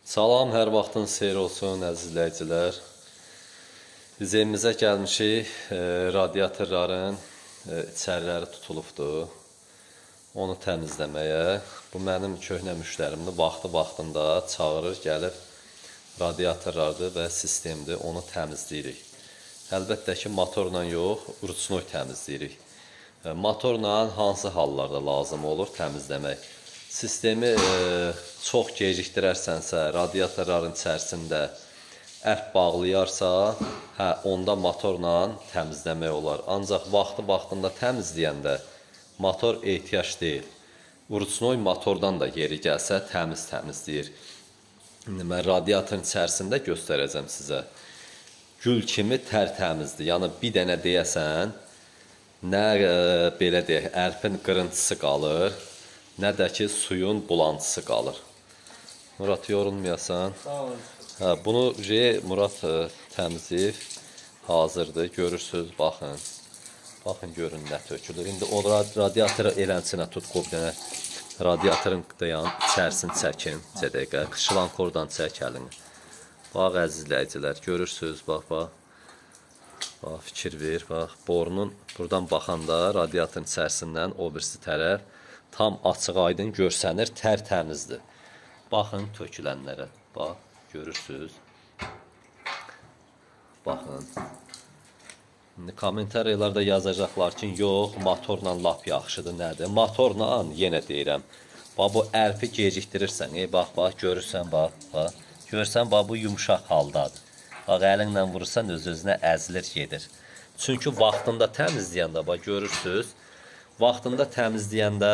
Salam, hər vaxtın xeyir olsun əziz izləyicilər. Biz evimizə gəlmişik, radiatorların içəriləri tutulubdur. Onu təmizləməyə. Bu mənim köhnə müştərimdir. Vaxtı-vaxtında çağırır, gəlib radiatorlardır və sistemdir, onu təmizləyirik. Əlbəttə ki, motorla yox, ruçnoy təmizləyirik. Motorla hansı hallarda lazım olur təmizləmək? Sistemi çox gecikdirərsənsə, radiatorların içərisində ərp bağlayarsa, hə, onda motorla təmizləmək olar. Ancaq vaxtı-vaxtında təmizləyəndə motor ehtiyac deyil. Ruçnoy motordan da yeri gəlsə təmiz təmizləyir. İndi mən radiatorun içərisində göstərəcəm sizə. Gül kimi tərtəmizdir. Yəni bir dənə deyəsən, nə belə deyək, ərpin qırıntısı qalır, nə də ki suyun bulantısı qalır. Murad, yorulmayasan. Sağ olun. Hə, bunu Murad təmizləyib, hazırdır. Görürsünüz, baxın. Baxın, görün nə tökülür. İndi o radiatoru elənçinə tut, qoy bir dənə radiatorun dayan, içərisini çəkin, neçə dəqiqə. Şlankordan çək əlini. Bax, əziz izləyicilər, görürsünüz, bax, bax. Bax, fikir ver, bax. Borunun buradan baxanda radiatorun içərisindən o birisi tərəf tam açıq aydın görsənir, tərtəmizdir. Baxın tökülənlərə. Bax, görürsünüz. Baxın. İndi kommentariyalarda yazacaqlar ki, yox, motorla lap yaxşıdır, nədir? Motorla, yenə deyirəm, bax, bu ərpi gecikdirirsən, bax, bax, görürsən, bax, bax. Görürsən, bax, bu yumşaq haldadır. Bax, əlinlə vurursan, öz-özünə əzilir, gedir. Çünki vaxtında təmizləyəndə, bax, görürsünüz, vaxtında təmizləyəndə,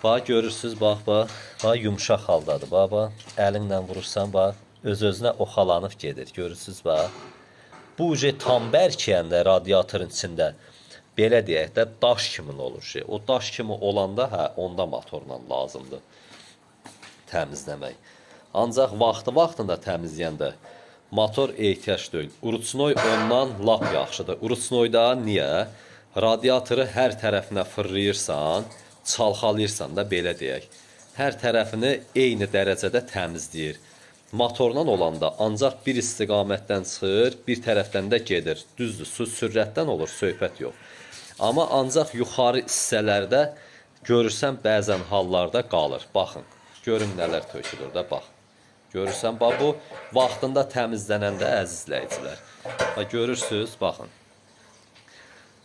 bax, görürsünüz, bax, bax, bax, yumşaq haldadır, bax, bax, əlinlə vurursan, bax, öz-özünə oxalanıb gedir, görürsünüz, bax. Bu tam bərkiyəndə radiatorun içində, belə deyək də, daş kimi olur. O daş kimi olanda, hə, onda motorla lazımdır təmizləmək. Ancaq vaxtı-vaxtında təmizləyəndə motor ehtiyac deyil. Ruçnoy ondan lap yaxşıdır. Ruçnoyda niyə? Radiatoru hər tərəfinə fırlayırsan, çalxalayırsan da, belə deyək. Hər tərəfini eyni dərəcədə təmizləyir. Motorla olanda ancaq bir istiqamətdən çıxır, bir tərəfdən də gedir. Düzdür, su sürətdən olur, söhbət yox. Amma ancaq yuxarı hissələrdə görürsən, bəzən hallarda qalır. Baxın, görün nələr tökülür də, bax. Görürsən, bax, bu vaxtında təmizlənəndə, əziz izləyicilər. Bax, görürsünüz, baxın.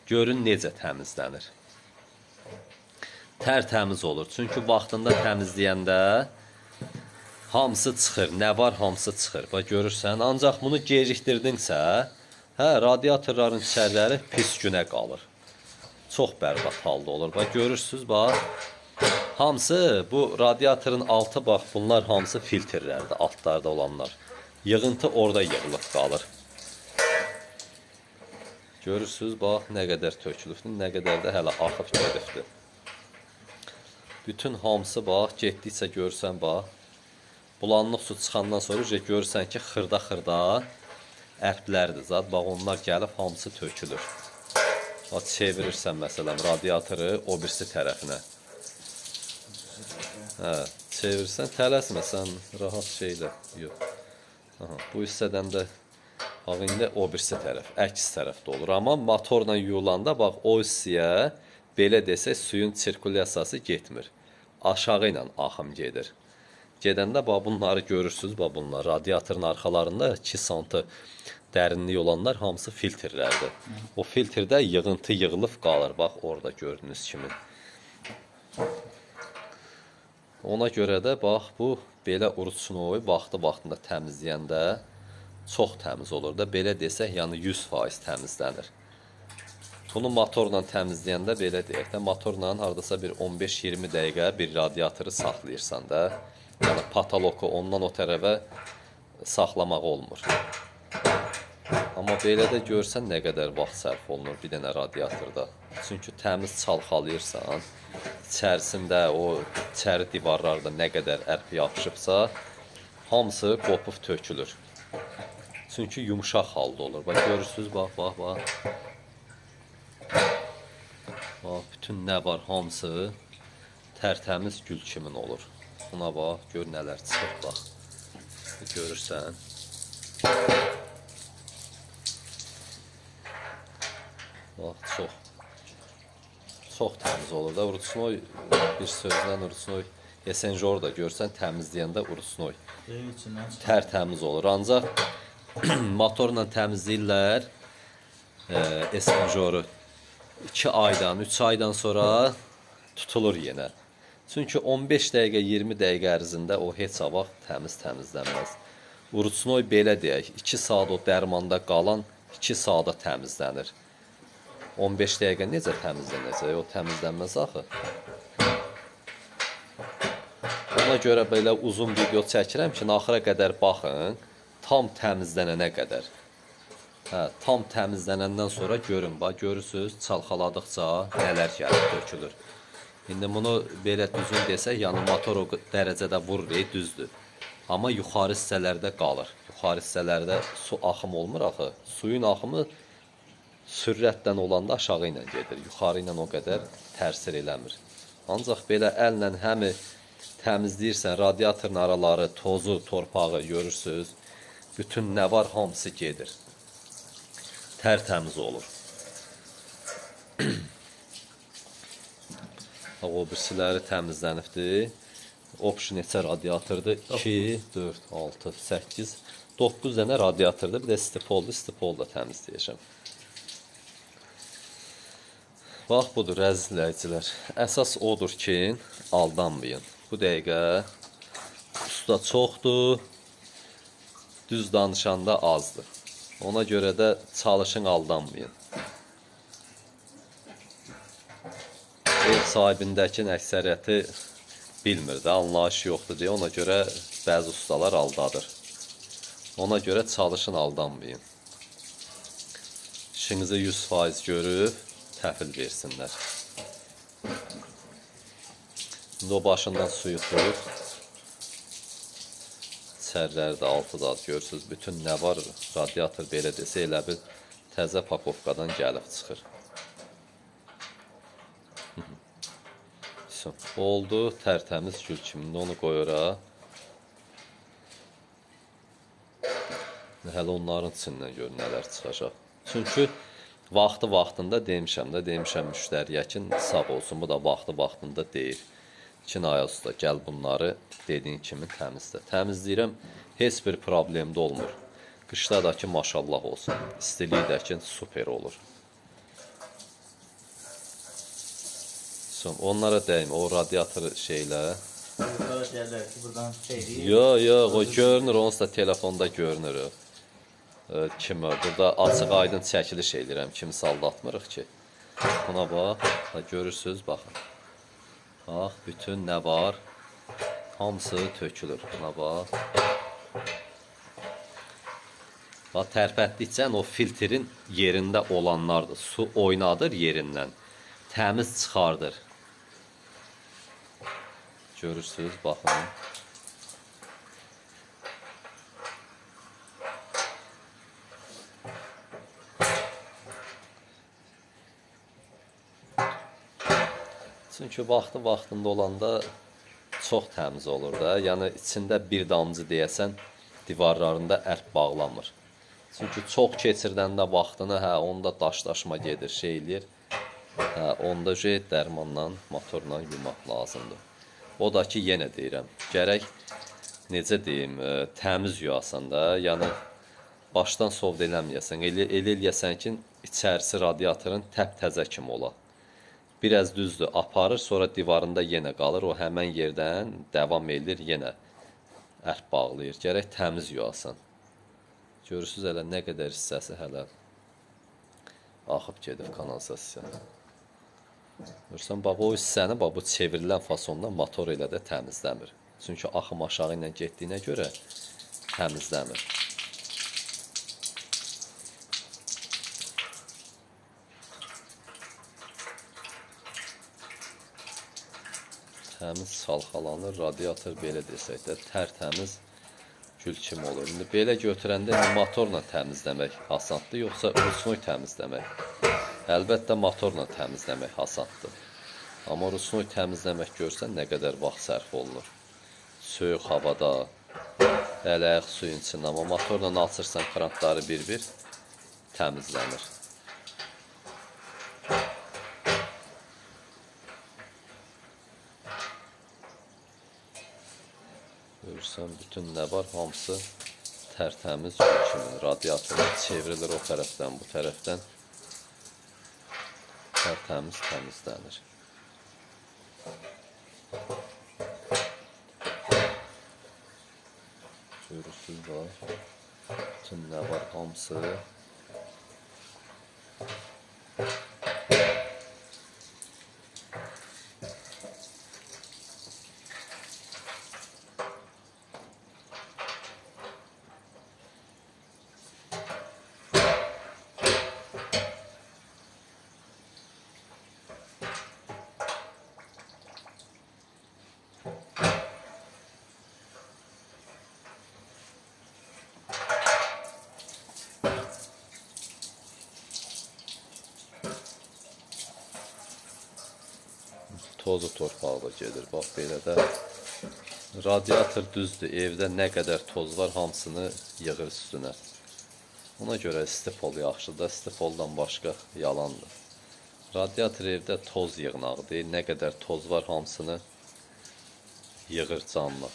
Görün necə təmizlənir. Tərtəmiz olur. Çünki vaxtında təmizləyəndə hamısı çıxır. Nə var, hamısı çıxır. Bax, görürsən. Ancaq bunu gecikdirdinsə, hə, radiatorların içəriləri pis günə qalır. Çox bərbad halda olur. Bax, görürsünüz, bax. Hamısı bu radiatorun altı, bax, bunlar hamısı filtrlərdir, altlarda olanlar. Yığıntı orada yığılıb qalır. Görürsünüz, bax, nə qədər tökülübdür, nə qədər də hələ axıb gedibdir. Bütün hamısı, bax, getdikcə görürsən, bax, bulanlıq su çıxandan sonra görürsən ki, xırda-xırda ərplərdir zat. Bax, onlar gəlib hamısı tökülür. Bax, çevirirsən, məsələn, radiatoru o birisi tərəfinə. Hə, çevirsən, tələsmə, sən rahat şeylə, yox. Aha, bu hissədən də, bax, indi o birisi tərəf, əks tərəfdə olur. Amma motorla yuyulanda, bax, o hissəyə, belə desək, suyun sirkulyasiyası getmir. Aşağı ilə axım gedir. Gedəndə, bax, bunları görürsünüz, bax, bunlar radiatorun arxalarında 2 santı dərinlik olanlar hamısı filtrlərdir. O filtrdə yığıntı yığılıb qalır, bax, orada gördüyünüz kimi. Ona görə də, bax, bu belə ruçnoy vaxtı-vaxtında təmizləyəndə çox təmiz olur da, belə desək, yəni 100% təmizlənir. Bunu motorla təmizləyəndə, belə deyək də, motorla hardasa bir 15-20 dəqiqə bir radiatoru saxlayırsan da, yəni patoloku ondan o tərəfə saxlamaq olmur. Amma belə də görsən nə qədər vaxt sərf olunur bir dənə radiatorda. Çünki təmiz çalxalayırsan, içərisində o içəri divarlarda nə qədər ərp yapışıbsa, hamısı qopub tökülür. Çünki yumşaq halda olur. Bax, görürsünüz, bax, bax, bax. Bax, bütün nə var, hamısı tərtəmiz gül kimi olur. Buna bax, gör nələr çıxır, bax. Görürsən. Bax, çox təmiz olur da. Ruçnoy bir sözlə ruçnoy Esenjor da görsən təmizləyəndə ruçnoy tərtəmiz olur. Ancaq motorla təmizləyirlər Esenjoru 2 aydan, 3 aydan sonra tutulur yenə. Çünki 15 dəqiqə, 20 dəqiqə ərzində o heç vaxt təmiz təmizlənməz. Ruçnoy belə deyək, 2 saat o dərmanda qalan 2 saata təmizlənir. 15 dəqiqə necə təmizlənəcək? O təmizlənməz axı. Ona görə belə uzun video çəkirəm ki, axıra qədər baxın, tam təmizlənənə qədər. Hə, tam təmizlənəndən sonra görün, bax, görürsünüz, çalxaladıqca nələr gəlib tökülür. İndi bunu belə düzün desək, yəni motor o dərəcədə vurur, düzdür. Amma yuxarı hissələrdə qalır. Yuxarı hissələrdə su axımı olmur axı. Suyun axımı sürətlə olanda aşağı ilə gedir. Yuxarı ilə o qədər təsir eləmir. Ancaq belə əllə həmi təmizləyirsən, radiatorun araları, tozu, torpağı görürsünüz. Bütün nə var, hamısı gedir. Tərtəmiz olur. O birisiləri təmizlənibdir. Option neçə radiatordur? 2, 4, 6, 8, 9 dənə radiatordur. Bir də stipoldur, stipol da təmizləyəcəm. Bax, budur, əziz izləyicilər. Əsas odur ki, aldanmayın. Bu dəqiqə usta çoxdur, düz danışanda azdır. Ona görə də çalışın, aldanmayın. Ev sahibindəkinin əksəriyyəti bilmir də, anlayış yoxdur deyə ona görə bəzi ustalar aldadır. Ona görə çalışın, aldanmayın. İşinizi 100% görüb təhvil versinlər. İndi o başından suyu tut. İçəriləri də altı da görürsünüz. Bütün nə var, radiator belə desə elə bir təzə pakovkadan gəlib çıxır. Oldu, tərtəmiz gül kimi. Onu qoy ora. Hələ onların içindən gör nələr çıxacaq. Çünki vaxtı vaxtında demişəm də, demişəm müştəriyə ki, sağ olsun, bu da vaxtı vaxtında deyir. Ki, Ayaz usta, gəl bunları dediyin kimi təmizlə. Təmizləyirəm, heç bir problem də olmur. Qışda da ki, maşallah olsun, istilik də ki, super olur. Onlara dəymə, o radiator şeylə. Yox, yox, o görünür, onsuz da telefonda görünür. Kim o? Burada açıq aydın çəkiliş eləyirəm, kimsə aldatmırıq ki. Buna bax, görürsünüz, baxın. Bax, bütün nə var, hamısı tökülür. Buna bax. Bax, tərpətdikcə o filtrin yerində olanlardır. Su oynadır yerindən, təmiz çıxardır. Görürsünüz, baxın. Çünki vaxtı vaxtında olanda çox təmiz olur da. Yəni içində bir damcı deyəsən divarlarında ərp bağlamır. Çünki çox keçirdəndə vaxtını, hə, onda daşlaşma gedir, şey eləyir. Hə, onda dərmanla, motorla yumaq lazımdır. O da ki, yenə deyirəm, gərək, necə deyim, təmiz yuyasan da, yəni başdan sovd eləməyəsən, elə eləyəsən ki, içərisi radiatorun təptəzə kimi ola. Biraz düzdür, aparır, sonra divarında yenə qalır, o həmən yerdən davam edir, yenə ərp bağlayır. Gərək təmiz yuyasan. Görürsünüz, hələ nə qədər hissəsi hələ axıb gedib kanalizasiya. Görürsən, bax, o hissəni, bax, bu çevrilən fasondan motor ilə də təmizləmir. Çünki axım aşağı ilə getdiyinə görə təmizləmir. Təmiz çalxalanır, radiator belə desək də tərtəmiz gül kimi olur. İndi belə götürəndə motorla təmizləmək asandır, yoxsa ruçnoy təmizləmək? Əlbəttə motorla təmizləmək asandır. Amma ruçnoy təmizləmək görsən nə qədər vaxt sərf olunur. Soyuq havada, əl-ayaq suyun içində. Amma motorla açırsan krantları bir-bir təmizlənir. Görürsən, bütün nə var, hamısı tərtəmiz gül kimi. Radiatorlar çevrilir o tərəfdən, bu tərəfdən. Tərtəmiz təmizlənir. Görürsünüz, bax. Bütün nə var, hamısı. Tozu torpağı da gedir. Bax, belə də radiator düzdür. Evdə nə qədər toz var, hamısını yığır üstünə. Ona görə istipol yaxşıdır. İstipoldan başqa yalandır. Radiator evdə toz yığnağı deyil. Nə qədər toz var, hamısını yığır canlı.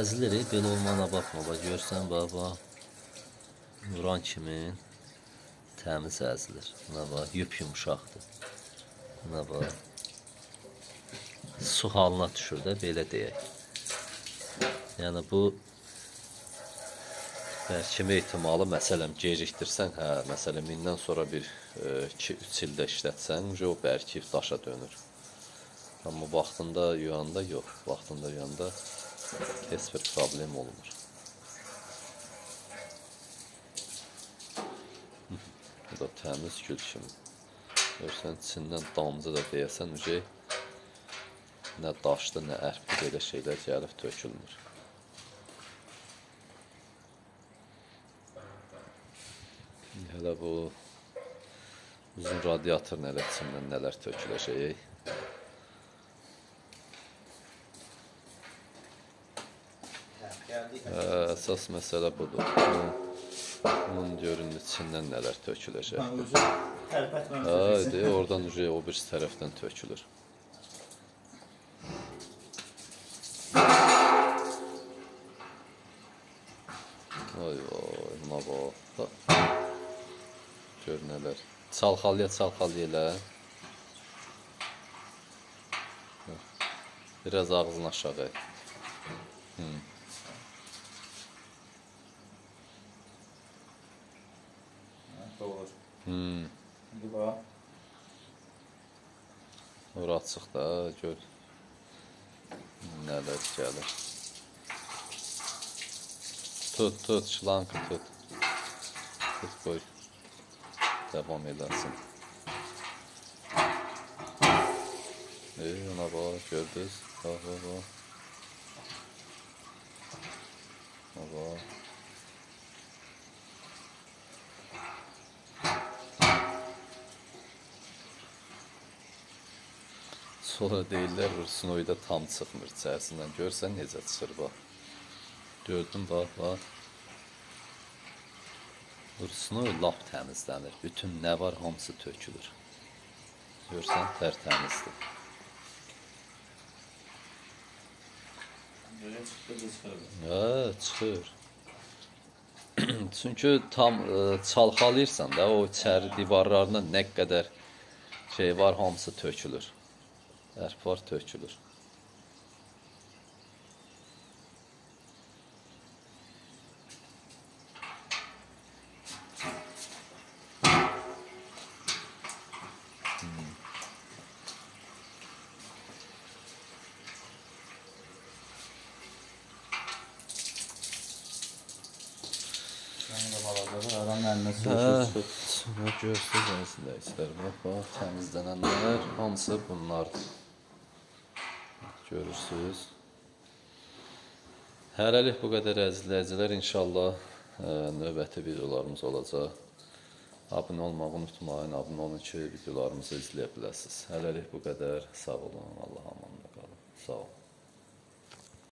Əzilir, belə olmana baxma, bax, görsən, bax, bax, vuran kimi təmiz əzilir. Buna bax, yup yumuşaqdır. Buna bax, su halına düşür də, belə deyək. Yəni, bu bərkimə ehtimalı, məsələn, gecikdirsən, hə, məsələn, indən sonra bir 2-3 ildə işlətsən, o bərkib daşa dönür. Amma vaxtında yuyanda yox, vaxtında yuyanda heç bir problem olmur. Bu da təmiz gül kimi. Görsən, içindən damcı da deyəsən, nə daşlı, nə ərpli belə şeylər gəlib tökülmür. Hələ bu uzun radiator nələr içindən nələr töküləcək. Əsas məsələ budur. Bunun görün içindən nələr töküləcəkdir. Oradan o birisi tərəfdən tökülür. Ay vay, buna bax. Gör nələr. Çalxalaya çalxalaya elə. Biraz ağzını aşağı. Olur. İndi bax. Ora açıq da, gör nələr gəlir. Tut, tut, şlankı tut. Tut, qoy. Davam eləsin. Ona bax, gördünüz. Bax, bax, bax. Ona bax. Sonra deyirlər, Rusnoyda tam çıxmır içərisindən. Görsən necə çıxır, bax. Gördün, bax, bax. Rusnoy lap təmizlənir. Bütün nə var, hamısı tökülür. Görsən, tərtəmizdir. Hə, çıxır. Çünki tam çalxalayırsan da, o içəri divarlarına nə qədər şey var, hamısı tökülür. Ərp var, tökülür. Nə də balacadır, adam əlinə sürüşür çıxır. Hə, görürsünüz əzizləyicilər, bax, bax, təmizlənənlər hamısı bunlardır. Görürsünüz. Hələlik bu qədər əzizləyicilər, inşallah növbəti videolarımız olacaq. Abunə olmağı unutmayın, abunə olun ki, videolarımızı izləyə biləsiniz. Hələlik bu qədər, sağ olun, Allaha amanında qalın. Sağ olun.